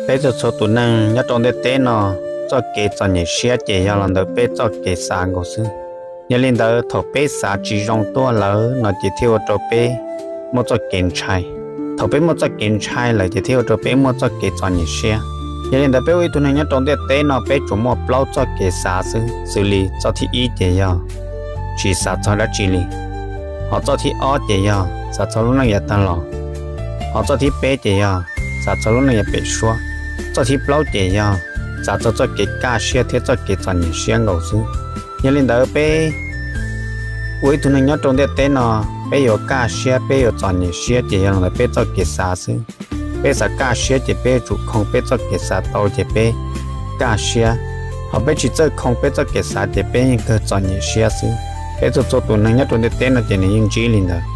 Peb txhua txhua tus neeg nyob rau ntiaj teb no, txoj kev txom nyem siab ces yog los ntawm peb txoj kev xav nkaus xwb. Yog li ntawd thaum peb xav tsis zoo tuaj lawm no ces thiaj ua rau peb muaj txoj kev ntshai. Thaum peb muaj txoj kev ntshai lawm ces thiaj ua rau peb muaj txoj kev txom nyem siab. Yog li ntawd peb ua ib tug neeg nyob rau ntiaj teb no peb tsuas muaj plaub txoj kev xav xwb, xws li txoj thib ib ces yog tsis xav txog dab tsi li, hos txoj thib ob ces yog xav txog lub neej yav tag los, hos txoj thib peb ces yog xav txog lub neej yav pem suab, txoj thib plaub ces yog xav txog txoj kev kaj siab thiab txoj kev txom nyem siab nkaus xwb. Yog li ntawd peb ua ib tug neeg nyob rau ntiaj teb no, peb yuav kaj siab peb yuav txom nyem siab ces yog los ntawm peb txoj kev xav xwb. Peb xav kaj siab ces peb yuav tsum khoo peb txoj kev xav tau ces peb kaj siab, hos peb tsis txawj khoo peb txoj kev xav ces peb yeej kawg txom nyem siab xwb. Peb txhua txhua tus neeg nyob rau ntiaj teb no ces nws yeej ntsib li ntawd.